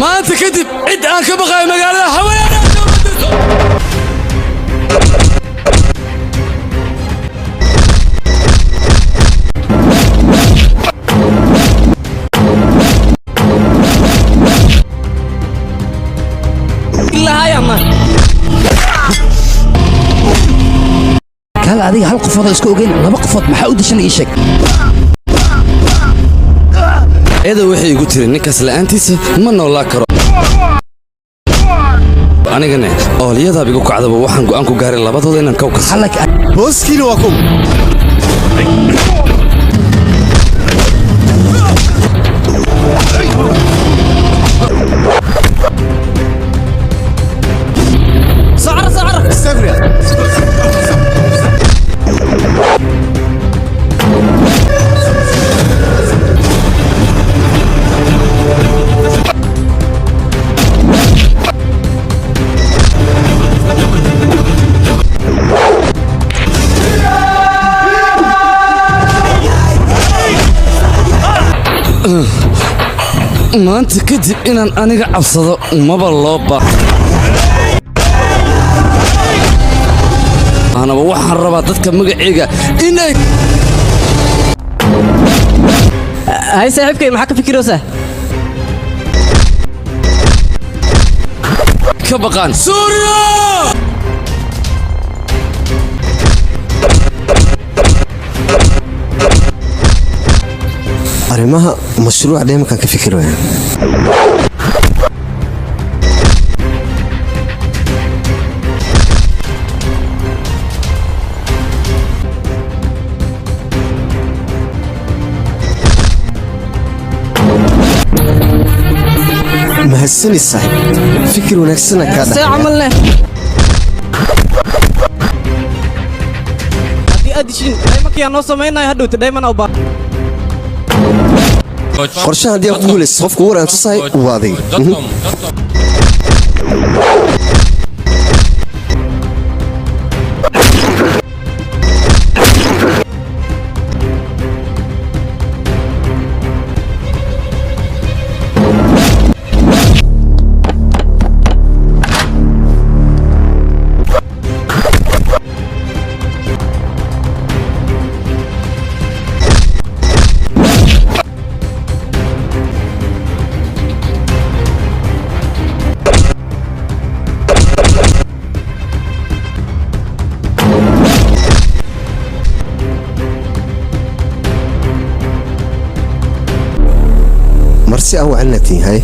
Maanta kadib cid aan ka baqayo magaalada haweeney. Kaal adiga, hal qofood oo iska ogeyn, laba qofood maxaa u dishan? Ii sheeg. Iyada waxay igu tiri ninkaas la'aantiisa ma noolaa karo. Anigane ooliyadaab igu kacdaba, waxaan go'aan ku gaaray labadooda inaan kaw kaso. Booskiina waa kow. Maanta kadib inaan aniga cabsado maba loo baahnaba. Waxaan rabaa dadka magacayga inay Hay saaxiibkay, maxaa ka fikiraysaa? Ka baqaan Suuriya. Arrimaha mashruuca dheemankaan ka fikiraya. Mahadsani saaxiib, fikir wanaagsana kaa See dhaxaya. Camal leh haddii aad dishin dhaymankiyaa noo samaynaya hadhowta dhayman u baa. Qorshaha haddii aan ku guulaysto, qofka ugu horaan tusahay waa adiga. Marsi aan wacelinatiin hay.